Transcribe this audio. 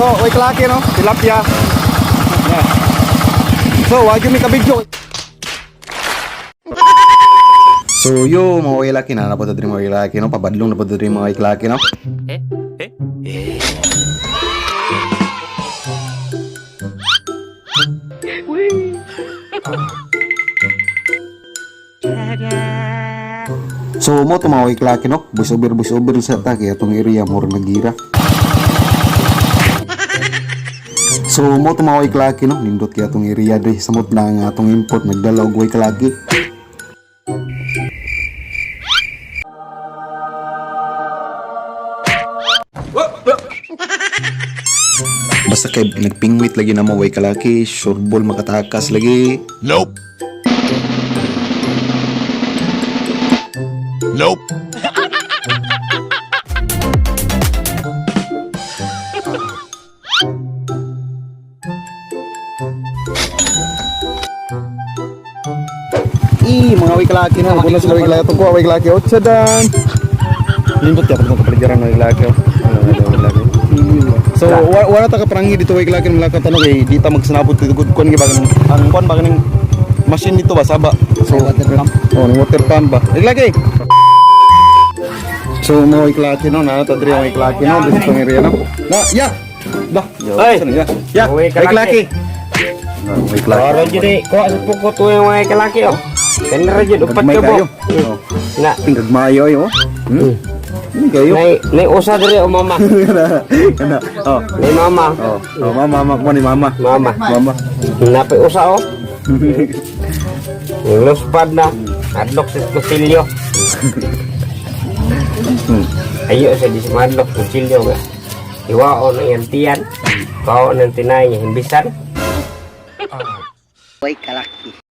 So, way kalaki no, tilapia. Yeah. So, wag yung may kabidyo. So, yo, mga way laki na napunta diri mga way laki no, pabadlong na punta diri mga way laki no. So mo to mga way laki no, busober sa ta kay atong area mo nagira. So mo to mga way klaki no, nindot kay atong area diri samot na ang atong import nagdala og way klaki. Basta kay nagpingwit lagi na mo way kalaki, sureball makatakas lagi. Nope. Nope. I, mga way kalaki no, kuno sila way kalaki atong kuha way kalaki. Otsa dan. Nindot kay atong kapaligiran way kalaki. Oh. Ano, way kalaki. So wala ta ka prangi dito way kalaki malaka tanong kay di ta magsinabot dito gud kuan gi ba kanang ang kuan ba kaning machine dito ba saba. So water pump. Oh, ning water pump ba. Way kalaki. So mga way kalaki no, naa ta diri ang way kalaki no, dito itong area no. Na, ya. Dah. Oy. Saan ya? Ya, Way way kalaki. kalaki. Way kalaki. Oro jud eh, kuha sa pukot ko yung mga kalaki oh. Kanira jud upat Gagmay ka kayo. bo. Oh. Na, Gagmayo yo. Kayo. nay usa diri o mama. Kana. Oh. Nay mama. Oh, oh mama, mama, mo ni mama. Mama. Mama. Napay usa oh. Yung luspad na. Adlok sa kutsilyo. Ayo sa di sa madlok kutsilyo nga. Iwao na iyang tiyan. Kao ng tinay niya himbisan. Way kalaki.